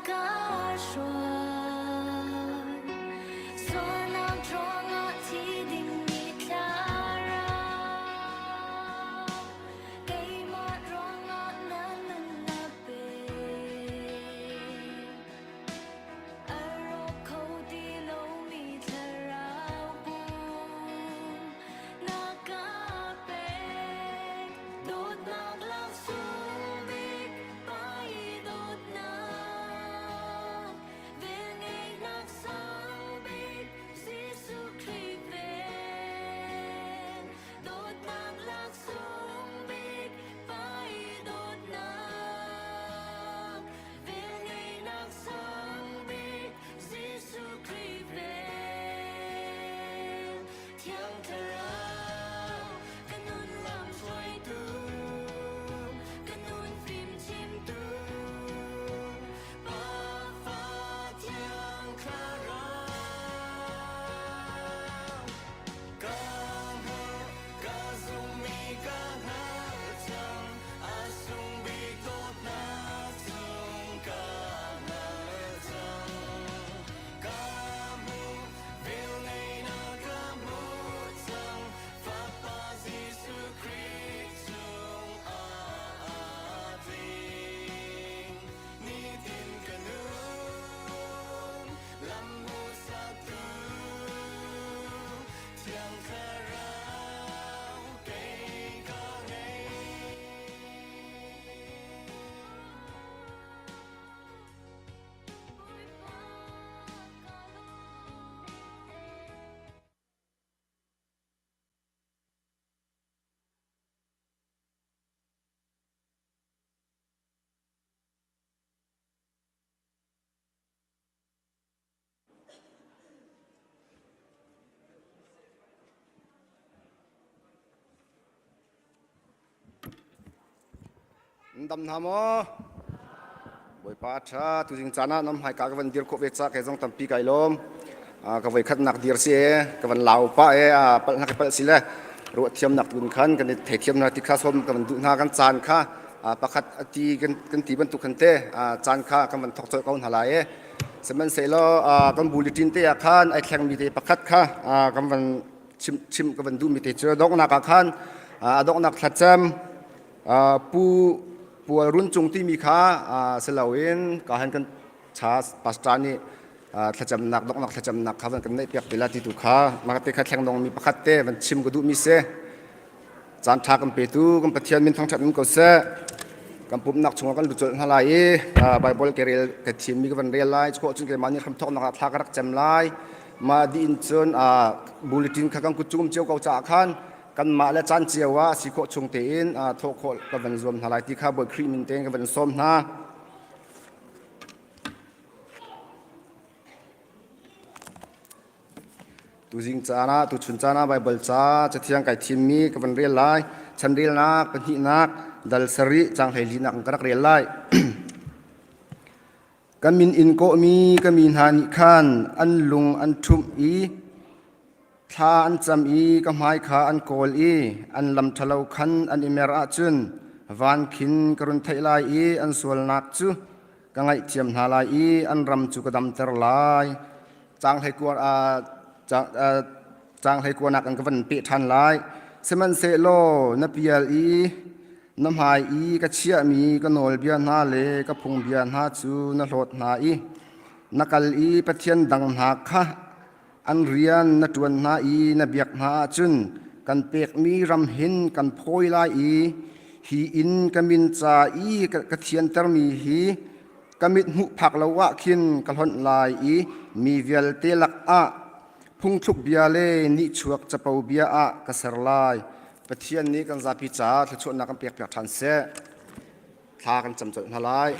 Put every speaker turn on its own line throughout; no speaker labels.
ka hruai. Sualnak ruangah thi dingmi thlarau, keimah ruangah na nunnak pe. A rawk kho ti lomi thlarau pum na ka pek. Dawtnak laksawng bik Pa i dawtnak, velngeihnak sang bik Jesuh Khrih vel. Dawtnak laksawng bik Pa i dawtnak, velngeihnak sang bik Jesuh Khrih vel. Thiang Thlarau, ka nun lam hruaitu, ka nun fimchimtu, Pa Fa Thiang Thlarau. Ka hmuh, ka zummi ka hngalh cang, a sung bik dawtnak chung ka hngalh cang. Ka hmuh, Velngeihnak ka hmuh cang, Fapa Jesuh Khrih chungah a tling. Nitin ka nun, lam hmuhsaktu, Thiang Thlarau kei ka ngei.
Dam hna maw? Bawipa a ṭha. Tuzing caan ah nan hmaika ka van dir khawh ve ca kei zong tampi kai lawm. Ka voi khatnak dir si e, ka van lau pah e, palh hna ka palh si le ruah thiamnak tun khan kan i theithiam hna ti kha sawm ka van duh hna kan caan kha pakhat a ti kan ti bantuk khan te caan kha kan van thawk colh ko hna lai e. Sihmanhsehlaw kan bulletin te ah khan ai thlengmi te pakhat kha kan van chim chim ka van duhmi te cu donghnak ah khan a donghnak thlacam pu pual run cung timi kha si loin ka han kan cha pastor nih thlacamnak donghnak thlacamnak kha van kan neih piak te la ti tu kha mah te kha thleng dongmi pakhat te van chim ka duhmi si. Caan ṭha kan petu kan Pathian min thangṭhat um ko seh. Kan pumhnak chungah kan lut colh hna lai i Baibal ka rel ka thimmi ka van rel lai. Cukhawh cun keimah nih hramthawknak ah thla ka rak cem lai. Mah dih in cun bulletin kha kan kut cung um cio ko caah khan kanmah le caan cio ah si khawh chung tein thawh khawh ka van zuam hna lai ti kha Bawi Khrih min tein ka van sawm hna. Tuzing caan ah, tuchun caan ah Baibal ca cathiang kai thimmi ka van rel lai. Chanrelnak pahnihnak dal sarih caang 14 nak ka rak rel lai. Ka min in kawhmi ka mi hna nih khan an lung an ṭhumh i thla an cam i ka hmai kha an kawl i an lam ṭhalo khan an i mer ahcun van khin ka run theih lai i an sualnak cu ka ngaihthiam hna lai i an ram cu ka damter lai. Caang 19 nak in ka van peh ṭhan lai. Sihmanhsehlaw na pial i na hmai i ka chiahmi ka nawlbia hna le ka phungbia hna cu na hlawt hna i na kal i pathian dang hna kha an rian na ṭuan hna i na biak hna ahcun kan pekmi ram hin kan phawi lai i hi inn ka min ca i ka thiantermi hi ka mit hmuh phak lo ah khin ka hlonh lai i mi vialte lakah phungthluk bia le nihchuak capo bia ah ka ser lai. Pathian nih kan zapi caah thluachuahnak kan pekpiak ṭhan seh. Thla kan cam colh hna lai.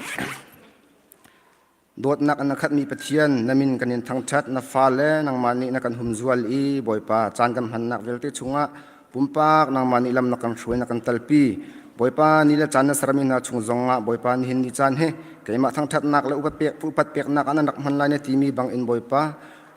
Dawtnak in a khatmi Pathian, na min kan in thangṭhat, na fale nangmah nih na kan humzual i Bawipa caan kan hmannak vialte chungah Pumpak nangmah nih lam na kan hruai na kan talpi. Bawipa ni le caan na sermi hna chung zongah Bawipa nihin ni caan hi keimah thangṭhatnak le upat peknak ah nan rak hman lai na timi bangin Bawipa.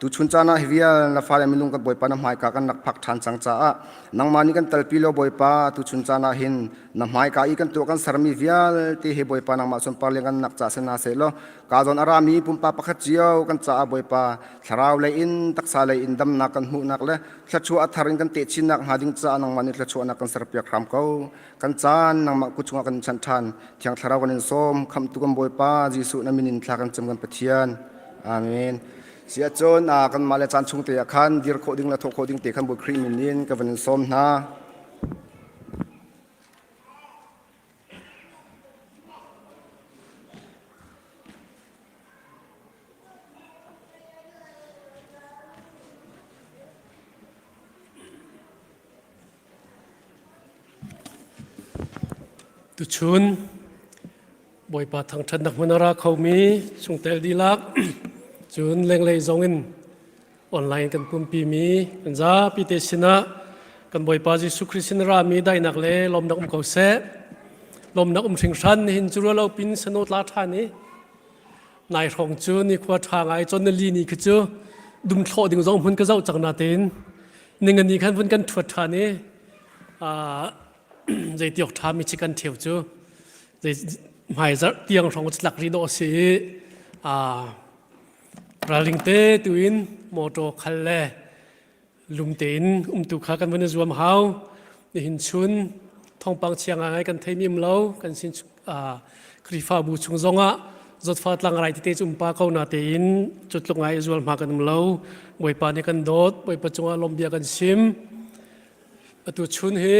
Tuchun caan ah hi vial na fale minung kan Bawipa na hmaika kan rak phak ṭhan cang caah nangmah nih kan telpi law Bawipa tuchun caan ah hin na hmaika i kan tuah kan sermi vialte hi Bawipa nangmah sunpar liangannak ca si hna seh law ka zawn a rami pumpak pakhat cio kan caah Bawipa thlarau lei in taksa lei in damnak kan hmuhnak le thluachuah a thar in kan tehchinnak hnga ding caah nangmah nih thluachuahnak kan serpiak hram ko. Kan caan nangmah kut chungah kan in chanh ṭhan. Thiang Thlarau kan in sawm. Khamhtu kan Bawipa Jesuh na min in thla kan cam kan Pathian. Amen. Si ahcun kanmah le caan chung te ah khan dir khawh ding le thawh khawh ding te khan Bawi Khrih min in ka van in sawm hna.
Tuchun Bawipa thangṭhatnak hmun a ra khomi chungtel dihlak cun lenglei zongin online kan pumpimi kan zapi te sinah kan Bawipa Jesuh Khrih sin rami daihnak le lawmnak um ko seh. Lawmnak um hringhran nihin cu rualo pin sano tla ṭhan i nai hrawng cu nikhua ṭha ngai chon na li ni khi cu dum thlawh ding zong hmun ka zoh cang natein ningani khan vun kan ṭhuat ṭhan i zeitiawk ṭha mi chi kan ṭheu cu zei hmaizarh tiang hrawng tlak rih dawh si i ralring te tuin motor khal le lum tein umtu kha kan vun i zuam hau. Nihin chun thawngpang chia ngai kan thei mi um lo kan sin Khrihfabu chung zongah zawtfa tlangrai tete cu um pa ko na tein cutluk ngai zual hma kan um lo. Bawipa nih kan dawt Bawipa cungah lawmhbia kan sim. Atu chun hi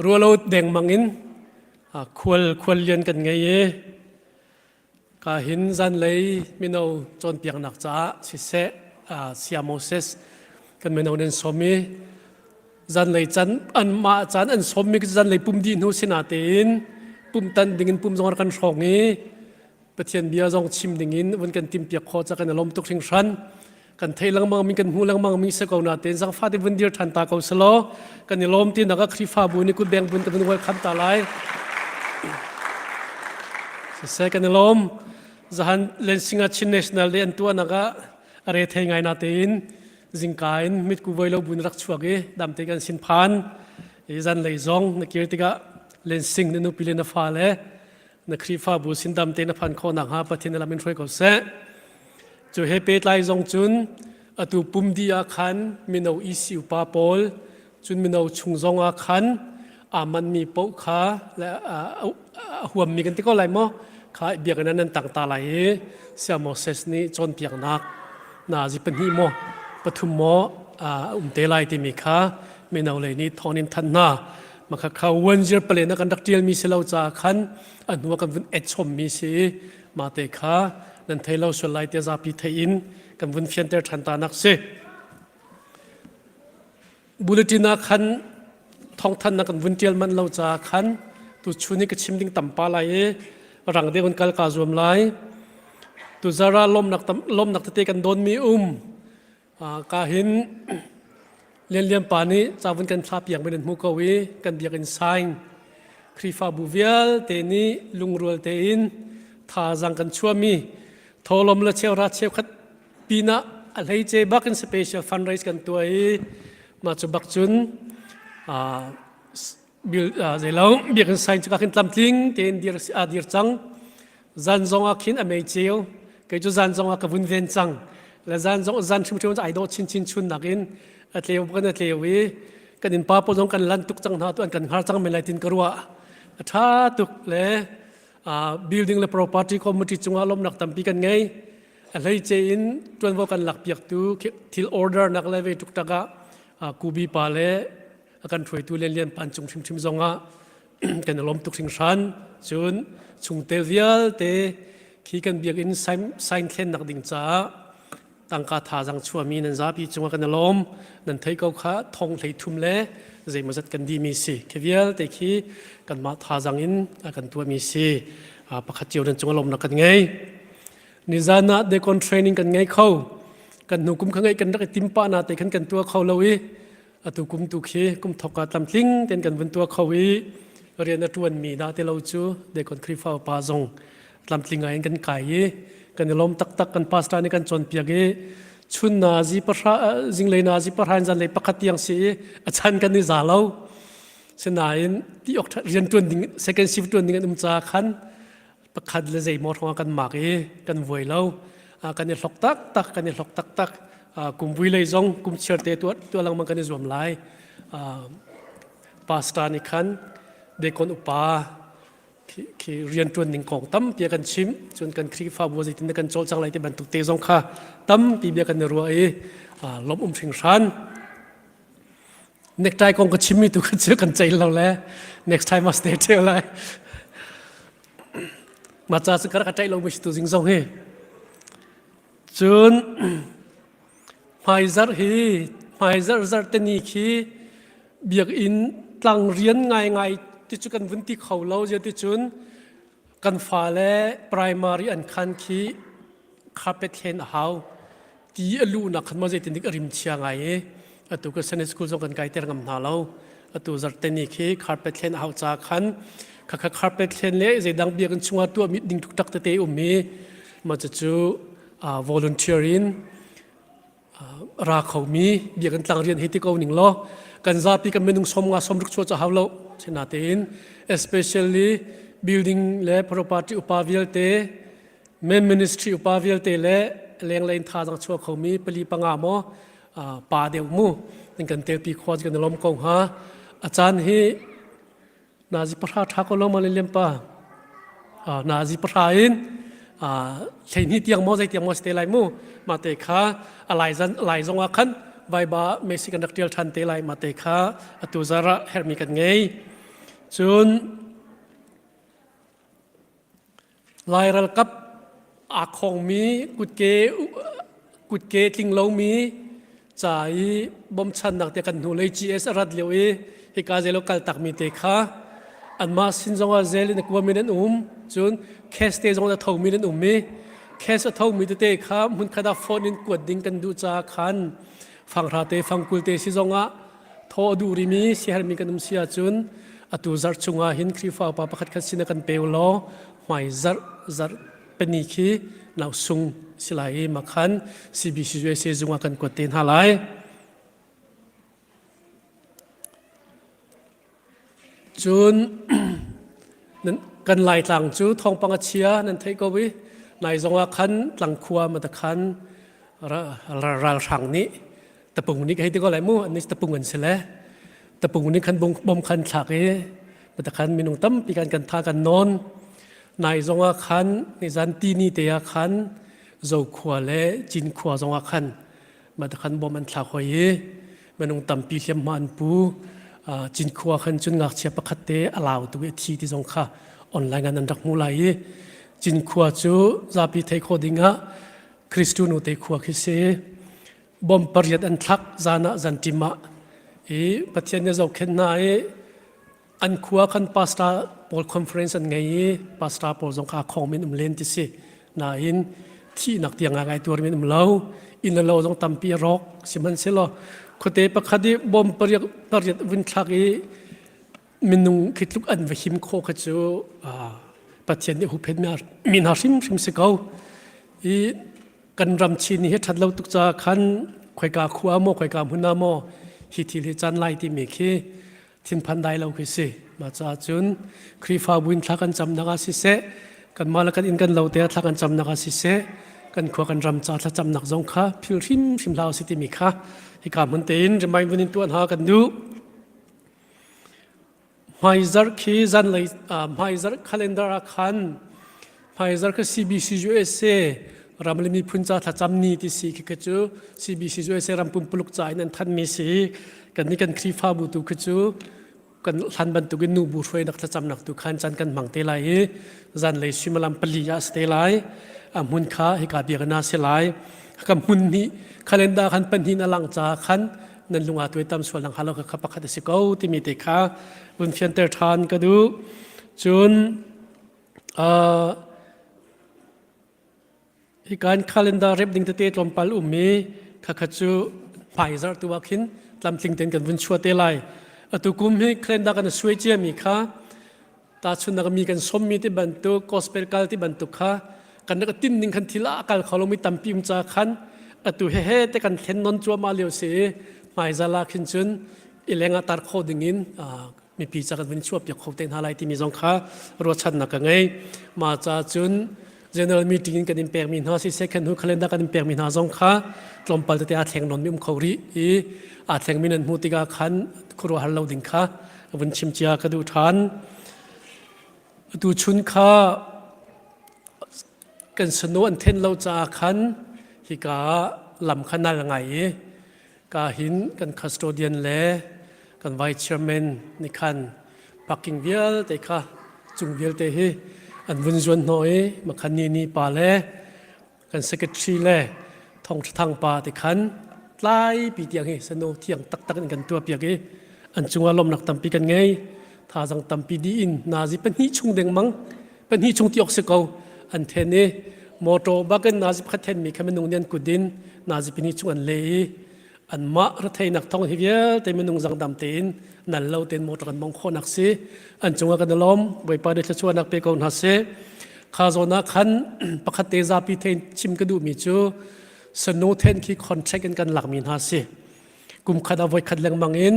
rualo dengmang in khual khual lian kan ngei i Ka hin zanlei mino cawnpiaknak caah siseh Sia Moses kan mino nan sawm i zanlei can anmah caan an sawmmi zanlei pum dih hnu sina tein pum tan dingin pum zong kan hrawng i Pathian bia zong chim dingin vun kan timpiak khawh ca kan i lawm tuk hringhran. Kan thei lengmang mi kan hmu lengmang mi se ko na tein zangfa te vun dir ṭhan ta ko selaw kan i lawm ti nak ah Khrihfabu nih kut beng bun kan vun welcome ta lai. Siseh kan i lawm. Zahan Lensinga Chin National Day an tuah nak ah a re thei ngai na tein zingka in mitku voi lo bun rak chuak i damte kan sin phan i zan lei zong na kir tikah Lensing na nupi le na fa le na Khrihfabu sin damte na phan khawh nakhnga Pathian na lam in hruai ko seh. Cu he pehtlai zong cun atu pum dih ah khan mino EC upa pawl cun mino chung zong ah khan aa manmi paoh kha le a huammi kan ti ko lai maw kha biakinn ah nan tang ta lai i Saya Moses nih cawnpiaknak na zi pahnih maw pathum maw a um te lai timi kha mino lei nih thawng in thanh hna makha kha one year palen ah kan rak ṭialmi si lo caah khan a hnu ah kan vun et chommi si i mah te kha nan thei lo sual lai tiah zapi thei in kan vun fianter ṭhan ta nak si. Bulletin ah khan thawngthannak kan vun ṭial manh lo caah khan tu chun hi ka chim ding tampa lai i rang deuh in kal kaa zuam lai. Tu zara lawmnak tam lawmnak tete kan dawnmi um ka hin Lianlian pa nih ca vun kan thla piak men an hmu ko i kan biakinn saing Khrihfabu vialte nih lungrual tein thazaang kan chuahmi tholom le cheuhra cheukhat pinah a hleice bak in special fundraise kan tuah i mah cu bak cun zeilo biakinn saing cu ka khin tlamtling tein dir a dir cang Zan zong ah khin a mei ceu. Kei cu zan zong ah ka vun ven cang. Le zan zong zan hrimhrim cu ai dawh chinchin chun nakin a tleu kan a tleu i kan innpa pawl zong kan lan tuk cang hna tu an kan hngar cang men lai tin ka ruah. A ṭha tuk le building le property committee cungah lawmnak tampi kan ngei. A hleice in ṭuanvo kan lakpiaktu thil order nak le ve tuk tak ah kubi pa le a kan hruaitu Lianlian Pan cung hrimhrim zongah kan i lawm tuk hringhran. Cun chungtel vialte khi kan biakinn sign thlennak ding caah tangka thazaang chuahmi nan zapi cungah kan i lawm. Nan theih ko kha thong hlei thum le zeimawzat kan dihmi si. Khi vialte khi kanmah thazaang in a kan tuahmi si. Pakhat cio nan cungah lawmnak kan ngei. Nizan ah decon training kan ngei kho. Kan hnu kum kha ngeih kan rak i tim pah na te khan kan tuah kho lo i atu kum tu khi kum thok ah tlamtling ten kan vun tuah kho i rian a ṭuanmi dah ti lo cu dekon Khrihfa upa zong tlamtling ngai in kan kai i Kan i lawm taktak kan pastor nih kan cawnpiak i chun nazi pahra zinglei nazi pahra in zanlei pakhat tiang si i a chan kan i za lo. Sinain ti awk rian tuan ding second shift tuan ding an um ca khan pakhat le zeimaw hrawng kan mak i kan vuai lo. Kan i hlok taktak kan i hlok taktak. Kum vui lei zong kum chiar te tuah tuah lengmang kan i zuam lai. Pastor nih khan dekon upa khi rianṭuan ning kong tampi a kan chimh. Cun kan Khrihfabu zeitin kan cawlcang lai ti bantuk te zong kha tampi bia kan i ruah i lawmh um hringhran. Necktie kong ka chimmi tu kha cu kan ceil lo le next time must stay ṭheo lai. Mah ca cu ka rak ṭaih lomi si tu zing zong hi. Cun hmaizarh hi hmaizarh zarhteni khi biakinn tlang rian ngaingai ti cu kan vun ti kho lo zia ti cun kan fale primary an khan khi carpet thlen a hau ti a luhnak khan maw zeitin dik a rim chia ngai i atu ka Sunday school zong kan kai ter ngam hna lo atu zarhteni khi carpet thlen a hau ca khan khakha carpet thlen le zeidang biakinn chungah tuah mi ding tuktak tete um i mah cucu volunteer in ra khomi biakinn tlang rian hi ti ko ning law kan zapi kan minung som nga som ruk chuah ca hau lo natein especially building le property upa vialte men ministry upa vialte le lenglei in thazang chuah khomi pali panga maw pa deuh mu kan telpi khua kan lom ko hnga a caan hi Nazi pahra ṭha ko lo ma le lempa nazi pahra in hleihnih tiang maw zei tiang maw si te lai mu ma te kha a lai zan lai zong ah khan vaiba mesi kan rak ṭial ṭhan te lai ma te kha atu zar ah herhmi kan ngei cun Lai ralkap aa khongmi kutke kutke tling lomi ca i bawmchannak te kan hnulei GS a rat lio i hika zelo kal takmi te kha anmah sin zongah zel in a kuami an um cun case te zong a thomi an um i case a thomi tete kha hmunkhat ah phone in kuat ding kan duh caah khan fanghra te fangkul te si zongah thaw a duh rimi siaherhmi kan um si ahcun atu zarh chungah hin Khrihfa upa pakhat khat sin ah kan pe u law hmai zarh zarh peni khi nau sung si lai i makhan CBCUSA zung ah kan kuat te hna lai. Cun kan Laitlang cu thawngpang a chia nan theih ko i nai zongah khan tlangkhua matakhan ralhrang nih tapung nih hei ti ko lai mu an tapung an si le tapung nih khan bom khan thlak i matakhan minung tampi kan kan tha kan nawn nai zongah khan nizan tini te ah khan Zokhua le Cinkhua zongah khan Matakhan bom an thlak hoi i minung tampi hliamhma an pu. Cinkhua khan cun ngakchia pakhat te a lau tu i a thi ti zong kha online ah nan rak hmuh lai i Cinkhua cu zapi thei khawh ding ah Kristu nu te khua khi si. Bom pariat an thlak zan ah zan ṭim ah i Pathian nih zohkhenh hna i An khua khan pastor pawl conference an ngei i pastor pawl zong kha khong min um len ti si. Nain thihnak tiang ngai tuar min um lo. Inn le lo zong tampi a rawk. Sihmanhsehlaw khuate pakhat i bom pariat pariat vun thlak i minung khi tluk an va him khawh kha cu Pathian nih huhphenh mi hna hrimhrim si ko. I kan ram chin hi ṭhat lo tuk caah khan khoika khua maw khoika hmun ah maw hi thil hi caan lai timi khi thinphan dai lo khi si. Mah caah cun Khrihfabu in thla kan camnak ah siseh, kanmah le kan inn kan lo te ah thla kan camnak ah siseh, kan khua kan ram ca thlacamnak zong kha phil hrimhrim hlah usih timi kha hika hmun tein remind vun in tuah hna kan duh. Hmaizarh khi zanlei hmaizarh calendar ah khan hmaizarh kha CBC USA ram le miphun ca thlacam ni ti si khi khi cu CBC USA ram pumpuluk ca in an thanmi si kan nih kan Khrihfabu tu khi cu kan hlan bantukin nubu hruainak thlacamnak tu khan caan kan hmang te lai i zanlei suimilam pali ah si te lai a hmun kha hika biakinn ah si lai ka hmun nih calendar khan pahnih na lang ca khan nan lung aa tuaitam sual nang halo kha pakhat a si ko timi te kha vun fianter ṭhan ka duh cun uh, hikan calendar rep ding tete tlawmpal um i khakha cu hmaizarh tu ah khin tlamtling ten kan vun chua te lai atu kum hi calendar kan suai cia mi kha tahchunnak mi kan sommi ti bantuk gospel kal ti bantuk kha Kan rak tin ning khan thil a kal kho lomi tampi um ca khan atu he he te kan thlen non cuahmah lio si i hmaizala khin cun i leng ah tar kho ding in mipi ca kan vun chuah piak kho te hna lai timi zong kha ruahchannak ka ngei. Ma ca cun general meeting in kan in pekmi hna si second hu calendar kan in pekmi hna zong kha tlawmpal tete aa thleng non mi um kho rih i aa thlengmi nan hmuh tikah khan khuaruahhar lo ding kha vun chim cia ka duh ṭhan. Atu chun kha kan sanu an then lo caah khan hika ah lam kha nal ngai i ka hin kan custodian le kan vice chairman nih khan parking vialte kha cung vialte hi an vun zuan hnawh i makhan ni ni pa le kan secretary le thong thang pa te khan tlai pi tiang hi sano thiang taktak in kan tuah piak i an cungah lawmnak tampi kan ngei thazang tampi di in nazi pahnih chung dengmang pahnih chung ti awk si ko an then i motor bakin nazi pakhat then mi kha minung nih an kut in nazi pahnih chung an le i anmah retheinak thong hi vialte minung zangdam tein nal lo tein motor kan mong khawhnak si an cungah kan i lawm Bawipa nih thluachuahnak pe ko hna seh kha zawn ah khan pakhat te zapi thein chim ka duhmi cu sanu then khi contract in kan lakmi hna si kum khat ah voi khat lengmang in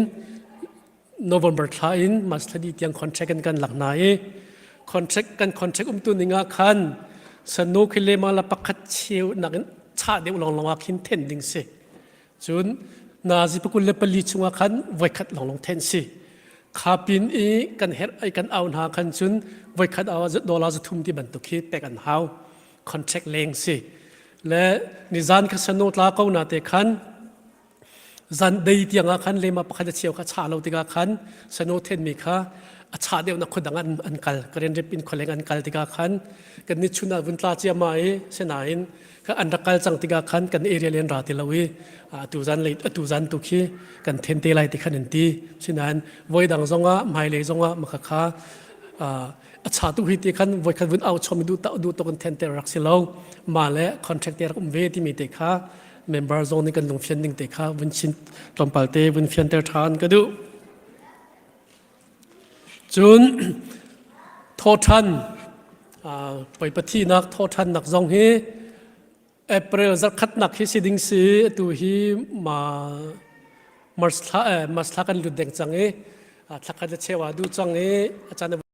November thla in March thla dih tiang contract in kan lak hna i contract kan contract umtu ning ah khan sanu khi lema la pakhat cheu nakin chah deuh lawnglawng ah khin then ding si cun nazi pakul le pali chungah khan voikhat lawnglawng then si kha pin i kan herh ai kan au hna khan cun voikhat au ah dollar zathum ti bantuk khi pek an hau contract leng si le nizan kha sanu tla ko na te khan Zan dei tiangah khan lema pakhat a cheu kha cha lo tikah khan sano thenmi kha a cha deuhnak khuadang an, an kal Karen rep in khualeng an kal tikah khan kan ni chun ah vun tla ciama i sinain ka an rak kal cang tikah khan kan area len ra ti lo i atu zan lei atu zan tu khi kan then te lai ti khan an ti sinain voi dang zongah hmailei zongah makha kha a cha tu hi ti khan voi khat vun au chom du ta du to kan then te rak si lo ma le contract te rak um ve timi te kha member zong nih kan lungfian ding te kha vun chin tlawmpal te vun fianter ṭhan ka duh. Cun thawṭhan poipathinak thawṭhannak zong hi April zarkhatnak hi si ding si atu hi ma March thla March thla kan lut deng cang i thlakhat le cheu ah duh cang i a caan.